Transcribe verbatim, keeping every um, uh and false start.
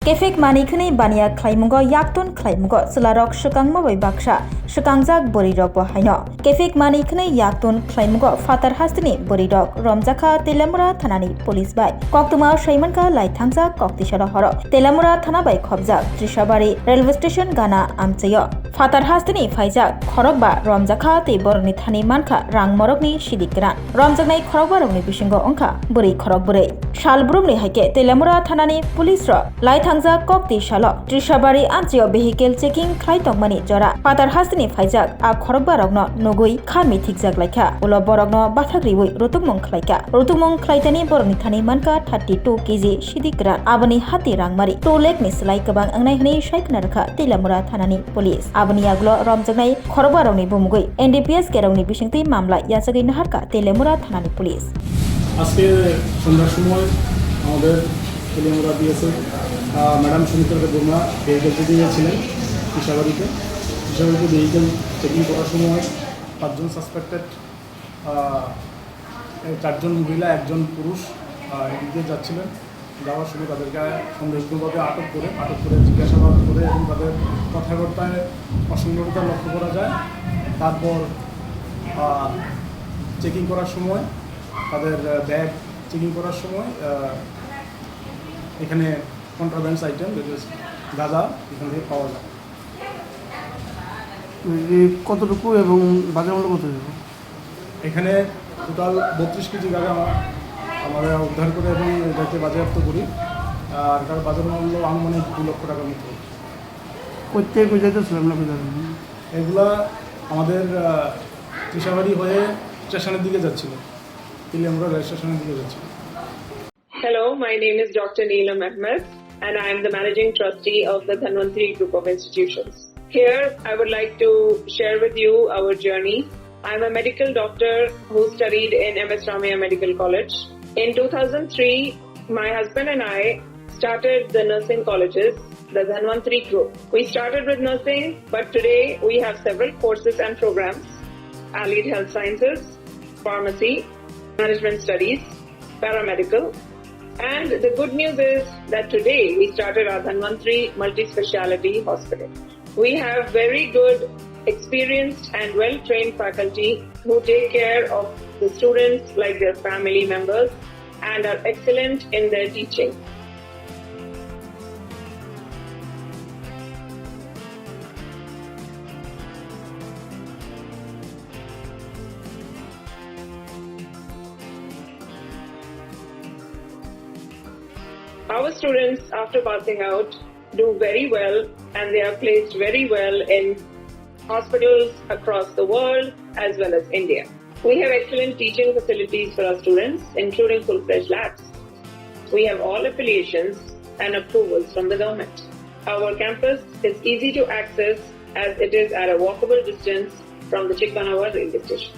Kefek manwi khwnwi baniya khlaimungo yaktun khlaimungo chwlarok swkangma bai baksa swkangjak bwrwirokbo haino. Kefek manwi khwnwi yaktun khlaimungo phatar hasteni bwrwirok romjakha Telamura thanani police bai. Koktwmao saimankha laithangjak koktisalo horo Telamura thana bai khopjak Trishabari railway station gana amchaio. Phatar hasteni phaijak khorokba romjakha tei borokni thani mankha rang morokni sidik kwran. Romjaknai khorokba rokni bisingo wngkha bwrwi khorok bwrwi. Sal brumni haikhe Telamura thanani police rok laithangjak kokti salo Trishabari amchaio vehicle checking khlai tongmani jora phatar hasteni phaijak a khorokba rokno nugwi kha mithikjak laikha. Ulo borokno bathak riwi rutukmung khlaikha. Rutukmung khlaitani borokni thani mankha thirty two K G sidik kwran. Aboni hati rangmari two lakh ni slai kwbang wngnai hwnwi sai khna rwkha Telamura thanani police. Aboni yagulo romjaknai khorokba rokni bumugwi N D P S K rokni bisingtwi mamla yachagwi naharkha Telamura thanani police. আজকে সন্ধ্যার সময় আমাদের Teliamura BSF madam Sumitra Debbarma ভেহিকেল চেকিংয়ে ছিলেন কৃষাবাড়িতে। কৃষাবাড়িতে vehicle checking করার সময় পাঁচজন সাসপেক্টেড, চারজন মহিলা, একজন পুরুষ, আহ, এদিক দিয়ে যাচ্ছিলেন। যাওয়ার সময় তাদেরকে সন্দেহজনকভাবে আটক করে, আটক করে জিজ্ঞাসাবাদ করে এবং তাদের কথাবার্তায় অসঙ্গততা লক্ষ্য করা যায়। তারপর, আহ, চেকিং করার সময় তাদের, আহ, ব্যাগ চেকিং করার সময়, আহ, এখানে কন্ট্রাব্যান্ডস আইটেম, যেটা হচ্ছে গাঁজা, এখান থেকে পাওয়া যায়। এই কতটুকু এবং বাজার মূল্য কত হইব? এখানে টোটাল বত্রিশ কেজি গাঁজা আমরা, আমরা উদ্ধার করে এবং এটাকে বাজেয়াপ্ত করি। আর এটার বাজার মূল্য আনুমানিক দু লক্ষ টাকার মতো। কোথেকে কই যাইতেছিল আপনার বাজারে? এগুলা আমাদের, আহ, তৃষাবাড়ি হয়ে স্টেশনের দিকে যাচ্ছিল, তেলিয়ামুড়া রেল স্টেশনের দিকে যাচ্ছিল। Hello, my name is Doctor Neelam Ahmed, and I am the Managing Trustee of the Dhanvantri Group of Institutions. Here, I would like to share with you our journey. I'm a medical doctor who studied in M S Ramaiah Medical College. In two thousand three, my husband and I started the nursing colleges, the Dhanvantri Group. We started with nursing, but today we have several courses and programs: Allied Health Sciences, Pharmacy, Management Studies, Paramedical. And the good news is that today we started our Dhanvantri Multi-Speciality Hospital. We have very good, experienced and well-trained faculty who take care of the students like their family members and are excellent in their teaching. Our students, after passing out, do very well and they are placed very well in hospitals across the world as well as India. We have excellent teaching facilities for our students, including full-fledged labs. We have all affiliations and approvals from the government. Our campus is easy to access as it is at a walkable distance from the Chikmanawa railway station.